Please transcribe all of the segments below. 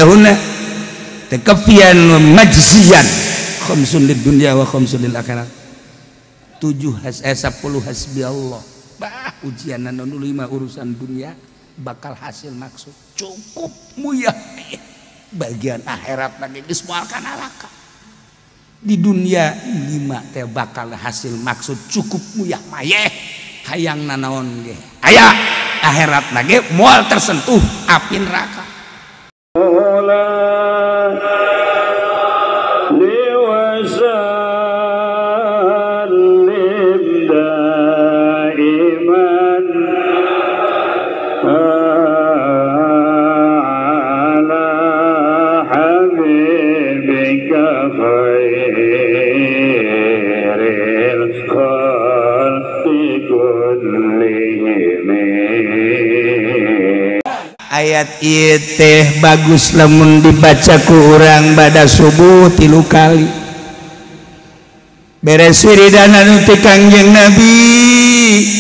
Dahuna tekafian majzian khamsun lid dunya wa khamsun lil akhirat. 7 10 hasbi Allah. Bah ujian anu 5 urusan dunia bakal hasil maksud cukup muyah bagian akhirat lagi geus moal ka neraka. Di dunia 5 teh bakal hasil maksud cukup muyah mayeh hayang nanaon ge aya akhirat lagi moal tersentuh api neraka. Ayat ieu teh bagus lamun dibaca ku urang bada subuh 3 kali. Beres wiridan anu ti Kangjeng Nabi,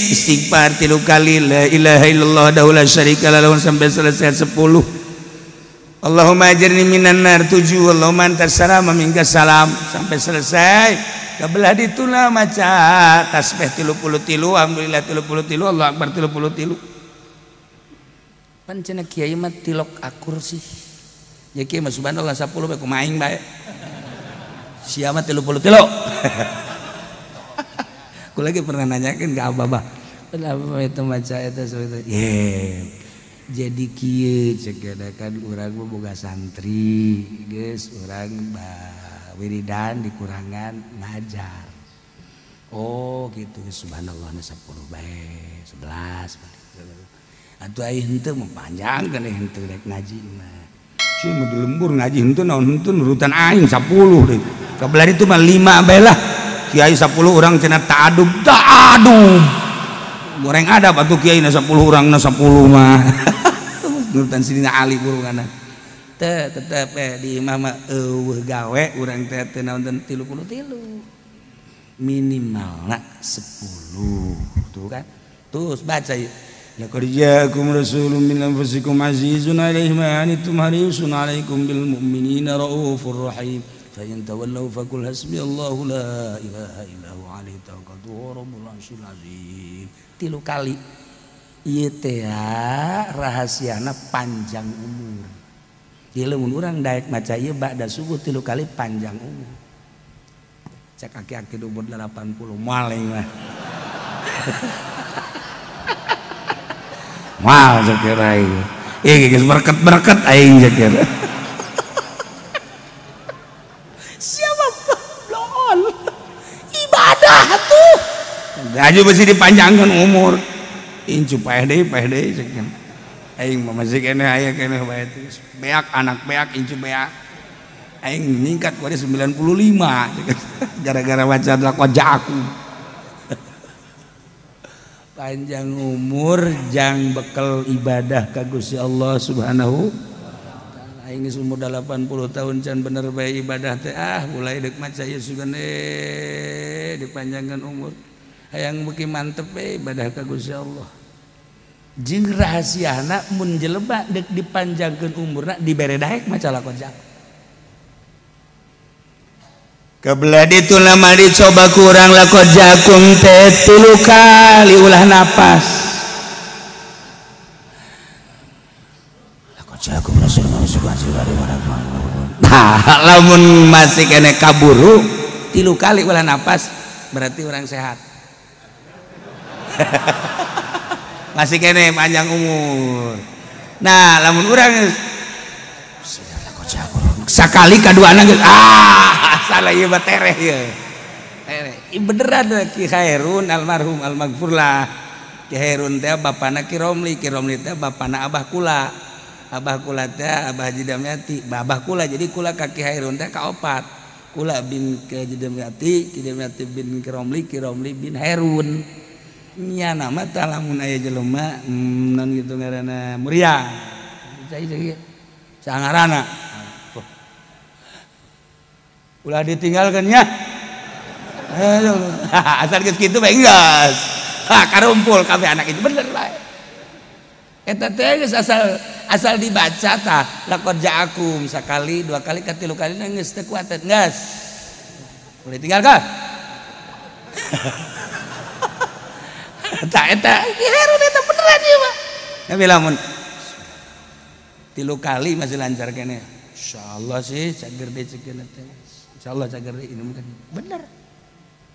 istighfar 3 kali, la ilaha illallah wahdahu la syarika lahu sampai selesai 10. Allahumma ajirni minan nar 7, Allahumma antas salam wa minkas salam sampai selesai. Kabelah dituna maca tasbih 33, alhamdulillah 33, Allahu akbar 33. Pan cenah kiai mah tilok akur sih. Ya kiai mah subhanallah 10 bae kumaha aing bae. Sia mah 33. Aku lagi pernah nanyakeun ka abah. Kenapa itu maca eta saeutik. Ye. Jadi kieu ceuk kan urang mah boga santri, geus urang wiridan dikurangan ngajar. Oh gitu subhanallah 10 bae, 11 balik. Atuh ai henteu mah panjang kan henteu rek ngaji mah. Sieun mah di lembur ngaji henteu naon henteu nurutan aing 10 deui. Kabelah ditu mah 5 bae lah. Kiai 10 urang cenah ta'adub, ta'adub. Goreng adab atuh kiai na 10 urang na 10 mah. Nurutan Sidina Ali burungana. Teu tetep di imah mah eueuh gawe urang teh teu naon 33. Minimalna 10. Tuh kan. Terus baca ieu. Laqad ja'akum rasulun min anfusikum azizun 'alaihi ma 'anittum harisun 'alaikum bil mu'minina raufur rahim. Fa in tawallaw faqul hasbiyallahu la ilaha illa huwa 'alaihi tawakkaltu wa rabbul 'arsyil 'azim. 3 kali. Ieu teh rahasiana panjang umur. Ieu lamun urang daek maca ieu ba'da subuh 3 kali panjang umur. Cek aki-aki umur 80 moal mah. Mal cek aing. Ih geus berket-berket aing cek. Siapa bloon? Ibadah tuh. Aju besi dipanjangkeun umur. Incu paeh deui cek. Aing mah masih keneh aya keneh bae terus. Beak anak beak incu beak. Aing ningkat kuari 95 cek. Gara-gara maca laqad ja'akum. Panjang umur jang bekel ibadah ka Gusti Allah Subhanahu wa taala. Aing geus umur 80 tahun can bener bae ibadah teh ah mulai deuk maca ieu sugan dipanjangkeun umur. Hayang beuki mantep bae ibadah ka Gusti Allah. Jeung rahasiana mun jelema deuk dipanjangkeun umurna dibere daek maca laqad ja'akum. Kebelah ditu lama dicoba kurang laqad ja'akum teh 3 kali ulah napas. Laqad ja'akum rasulun. Nah, lamun masih kene kaburu 3 kali ulah napas berarti orang sehat. Masih kene panjang umur. Nah, lamun urang sakali kaduana geus ah salah ieu mah tereh ieu. Tereh. Ieu beneran Ki Khairun almarhum almaghfurlah. Ki Khairun teh bapana Ki Romli, Ki Romli teh bapana Abah Kula. Abah Kula teh Abah Haji Damyati, Abah Kula jadi kula ka Ki Khairun teh kaopat. Kula bin Ki Haji Damyati, Ki Damyati bin Ki Romli, Ki Romli bin Hairun. Nya nama teh lamun aya jelema non kitu ngaranna Muria. Cai cai. Sangarana. Ulah ditinggalkan ya. Asal geus kitu bae geus. Ha karumpul kabeh anak itu bener bae. Eta teh geus asal Asal dibaca tah laqad ja'akum sakali dua kali katilu kali geus teu kuat geus. Boleh tinggalkan. Tah eta Herun eta beneran ieu mah. Tapi lamun tilu kali masih lancar kene. Insyaallah sih cager deui cekeun teh. Insyaallah cager deui ini mungkin bener.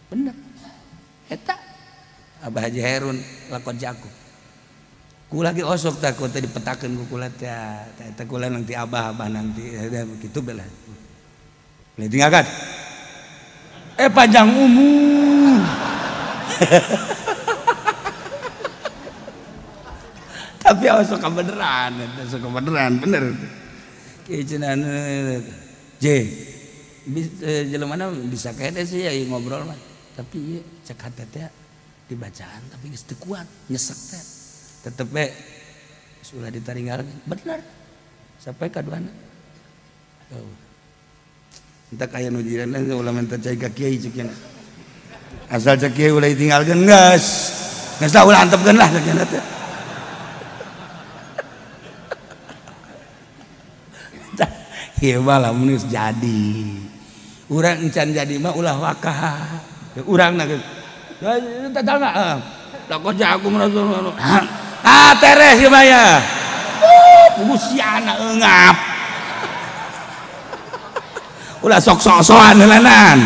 Bener. Eta Abah Haji Herun laqad ja'akum. Ku lagi osok takut teh dipetakeun ku kula teh. Eta kula nanti abah-abah nanti kitu belah. Boleh tinggalkan. Panjang umur. Tapi osok kebeneran, osok kebeneran bener. Kieu cenah J. Jelema mana bisa kene sih ya ngobrol mah. Tapi ieu cek hate teh dibacaan tapi geus teu kuat, nyesek teh. Tetep we ulah ditaringgal bener. Sampai kaduana. Oh. Entak aya nu jiran ulah minta cai ka kiai cek nya. Asal cek kiai ulah ditinggalkeun geus. Geus lah ulah antepkeun lah cek nya teh. Ieu mah lamun geus jadi. Urang encan jadi mah ulah wakah. Urang na geus. Tetangga. Laqad ja'akum rasulun. Ah teres ieu mah ya. Busiana eungap. Ulah sok sok-sokan heulanan.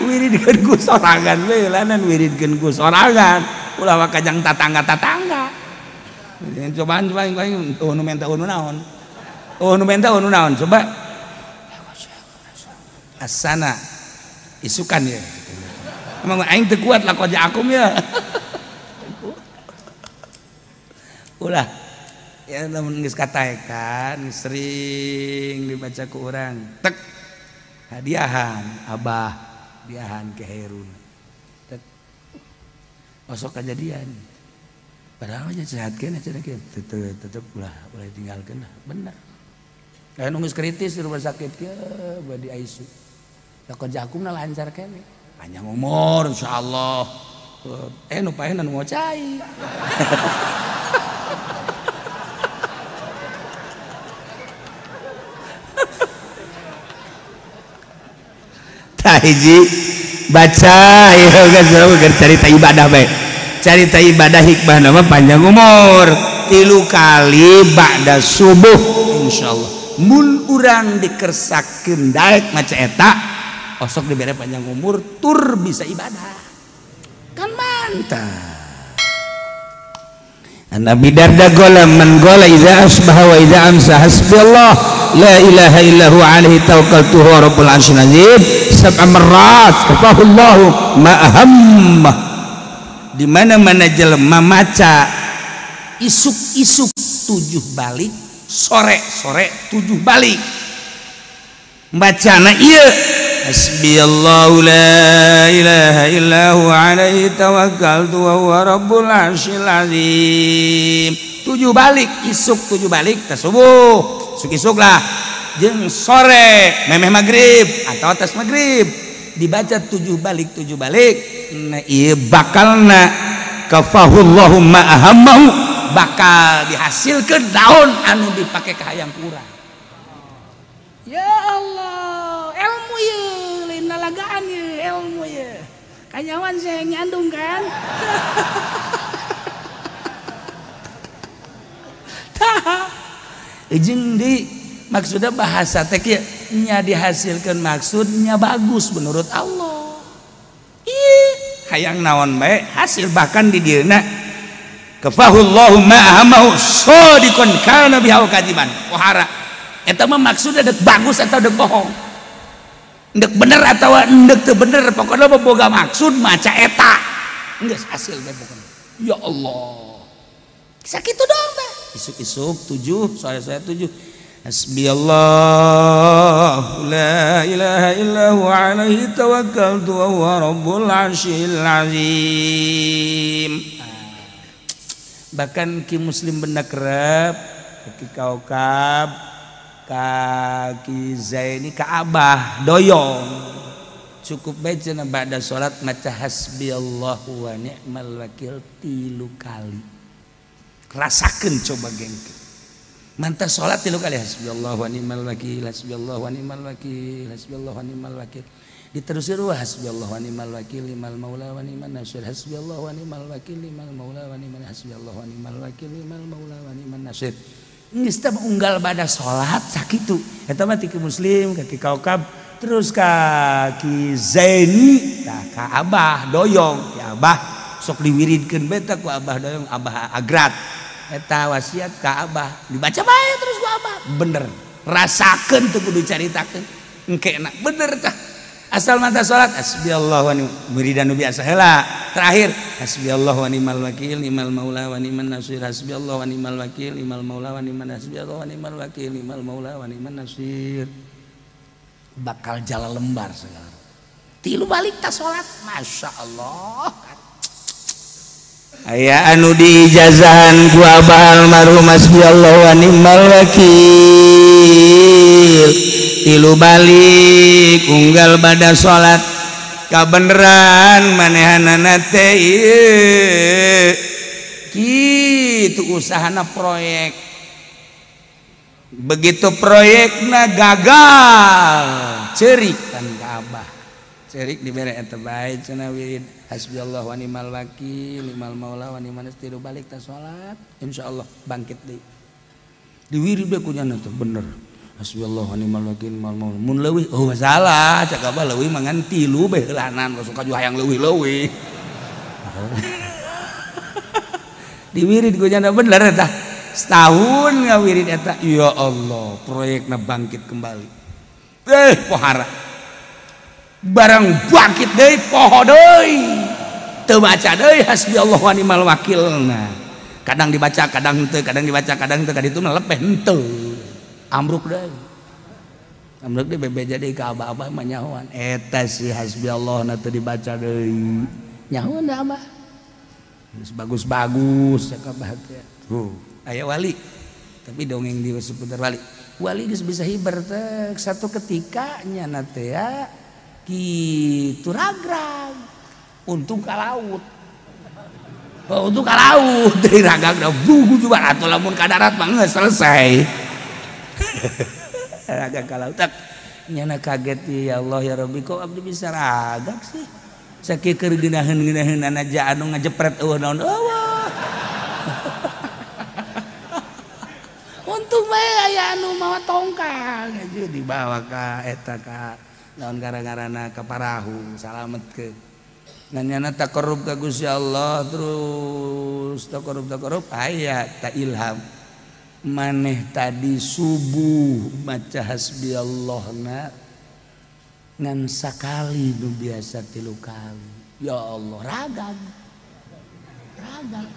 Wiridkeun ku sorangan we heulanan wiridkeun ku sorangan. Ulah wakajang tatangga-tatangga. Cobaan coba aing nu menta nu naon. Oh nu menta nu naon coba. Asana isukan ya. Emang aing teu kuat laqad ja'akum ya. Ulah ya lamun geus kataekan sering dibaca ku urang tek hadiahan abah hadiahan ke Herun tek osok kejadian padahal mah sehat keneh cenah kieu tetep ulah ulah ditinggalkeun lah bener. Lain geus kritis di rumah sakit kieu bade ICU laqad ja'akum lancar keneh panjang umur insyaallah nu paehna nu mau cai. Hiji baca ieu geus carita ibadah bae. Carita ibadah hikmah nama panjang umur 3 kali ba'da subuh insyaallah. Mun urang dikersakeun daek maca eta osok dibere panjang umur tur bisa ibadah. Kan mantap. Nabi Darda gola man gola idza asbaha wa idza amsa hasbiyallah la ilaha illa huwa alaihi tawakkaltu huwa rabbul arsyil azim sab'a marrat kafahullahu ma ahamma. Di mana-mana jelema maca isuk-isuk 7 balik, sore-sore 7 balik. Bacana ieu hasbiyallahu la ilaha illa huwa alaihi tawakkaltu wa huwa rabbul arsyil azim. 7 balik, isuk 7 balik teh subuh. Isuk-isuk lah jeung sore memeh magrib atau atas magrib dibaca 7 balik 7 balik. Nah ieu bakalna kafahullahu ma ahammahu bakal dihasilkeun daun anu dipake ka hayang kurang. Ya Allah, ilmu ye lain lalagaan ye ilmu ye. Kanyawan saya nyandung kan. Tah jeung di maksudnya bahasa teh kieu nya dihasilkeun maksudnya bagus menurut Allah. Ih, hayang naon bae hasil bahkan di dieuna kafahullahu ma ahammahu shadiqan kana biha kadiban. Pohara eta mah maksudnya dek bagus atau dek bohong. Dek bener atau dek teu bener pokokna mah boga maksud maca eta. Geus hasil bae pokokna. Ya Allah. Sakitu doang teh. Isuk-isuk 7, sore-sore 7. Hasbiyallah la ilaha illa huwa alaihi tawakkaltu wa huwa rabbul arsyil azim. Bahkan ki muslim benda kerep, ki kaukab, ka ki Zaini ka Abah doyong. Cukup bae cenah ba'da salat maca hasbiyallahu wa ni'mal wakil 3 kali. Rasakeun coba gengke. Mantap salat tilu kali hasbiyallahu wa ni'mal wakil, hasbiyallahu wa ni'mal wakil, hasbiyallahu wa ni'mal wakil. Diterusir wa hasbiyallahu wa ni'mal wakil, ni'mal maula wa ni'man nasir, hasbiyallahu wa ni'mal wakil, ni'mal maula wa ni'man hasbiyallahu wa ni'mal wakil, ni'mal maula wa ni'man nasir. Geus teh unggal bada salat sakitu. Eta mah ti Muslim ka Ki Kaukab terus ka Ki Zaini tah ka Abah Doyong, ki Abah sok diwiridkeun bae tah ku Abah Doyong, Abah Agrat. Eta wasiat ka Abah dibaca bae terus ku Abah bener rasakeun teu kudu caritakeun engke na bener tah asal mata salat hasbiyallahu wa ni'mal wiridan nu biasa heula terakhir hasbiyallahu wa ni'mal wakil ni'mal maula wa ni'man nasir hasbiyallahu wa ni'mal wakil ni'mal maula wa ni'man hasbiyallahu wa ni'mal wakil ni'mal maula wa ni'man nasir bakal jala lembar segala tilu balik ta salat masyaallah. Aya anu diijazahan ku Abah almarhum hasbiyallahu wa ni'mal wakil tilu balik unggal bada salat kabeneran manehanana teh ieu kitu usahana proyek begitu proyekna gagal ceurik kan ka Abah cerik dibere eta bae cenah wirid hasbiyallahu wa ni'mal wakil ni'mal maula wa ni'man nasir balik ta salat insyaallah bangkit deui diwirid bae ku nyana teh bener hasbiyallahu wa ni'mal wakil ni'mal maula mun leuwih oh salah cak Abah leuwih mah ngan tilu bae heulanan sok kaju hayang leuwih-leuwih diwirid ku nyana bener eta setahun ngawirid eta ya Allah proyekna bangkit kembali pohara barang bangkit deui poho deui teu baca deui hasbiyallahu wa ni'mal wakilna kadang dibaca kadang henteu kadang dibaca kadang henteu kaditu mah lepeh henteu ambruk deui bebeja deui ka abah-abah mah nyahoan eta si hasbiyallah na teu dibaca deui nyahoan da abah geus bagus-bagus cak abah teh tuh aya wali tapi dongeng di seputar wali wali geus bisa hiber teh satu ketika nyana teh ya gitu ragrag untung ka laut oh, untung ka laut dari ragrag dah bugu juga atau lamun ka darat mah geus selesai ragrag ka laut tak nyana kaget ya Allah ya Rabbi kok abdi bisa ragrag sih sakieu keur geunaheun-geunaheunana aja anu ngajepret eueuh naon eueuh untung bae aya anu mawa tongkang aja dibawa ka eta ka naon gara-garana ka parahu salamet ke nanyana taqarrub ka Gusti Allah terus taqarrub aya ta ilham maneh tadi subuh maca hasbiyallahna ngan sakali nu biasa tilu kali ya Allah ragag ragag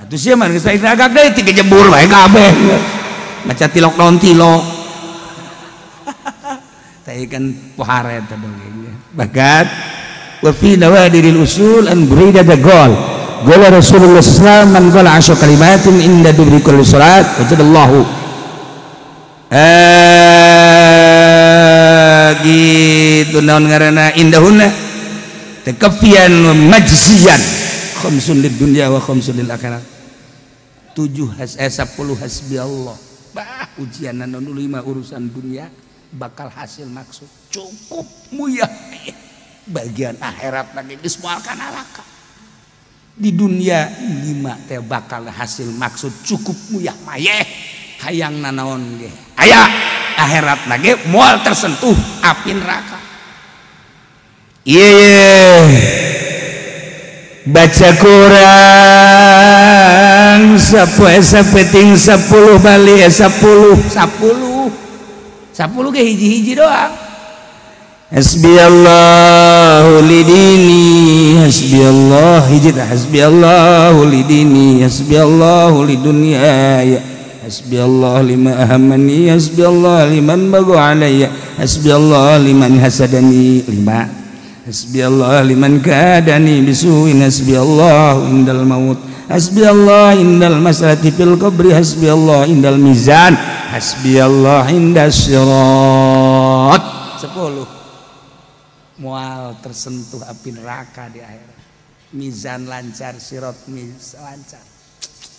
atuh sia mah geus ragag deui tiga jebur bae kabeh maca tilok naon tilok kan pohara eta dongengnya bagat wa fi nawadiril usul an burida gol gol Rasulullah sallallahu alaihi wasallam man qala asy kalimatin inda dubri kulli salat wajadallahu gitu naon ngaranna indahunna takaffiyan wa majziyan khamsun lid dunya wa khamsun lil akhirah 7 10 hasbiyallah bah ujian anu 5 urusan dunia bakal hasil maksud cukup muyah bagian akhirat lagi geus moal ka neraka di dunia 5 teh bakal hasil maksud cukup muyah mayeh hayang nanaon ge aya akhirat lagi moal tersentuh api neraka ieu baca kurang sapoe sapeting 10 bali 10 10 10 ge hiji-hiji doang hasbiyallahu lidini hasbiyallah hiji tah hasbiyallahu lidini hasbiyallahu lidunyaya hasbiyallah lima ahamani hasbiyallah liman bagu alayya hasbiyallah liman hasadani lima hasbiyallah liman kadani bisuin hasbiyallah indal maut hasbiyallah indal masalati fil qabri hasbiyallah indal mizan hasbiyallah indas sirat 10 mual tersentuh api neraka di akhirat mizan lancar sirat lancar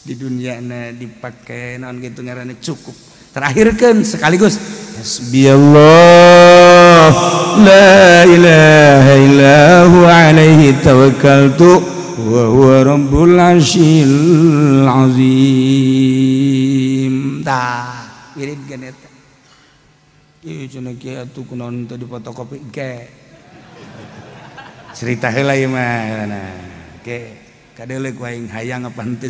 Di dunia na dipake naon gitu ngaranna cukup. Terakhirkeun sekaligus hasbiyallah la ilaha illa huwa alaihi tawakkaltu wa huwa rabbul arsyil azim. Tah wirid eta. Ieu cenah kieu atuh kunaon teu difotokopi ge. Cerita heula ieu mah nah. Ke kadeuleu ku aing hayang apa henteu.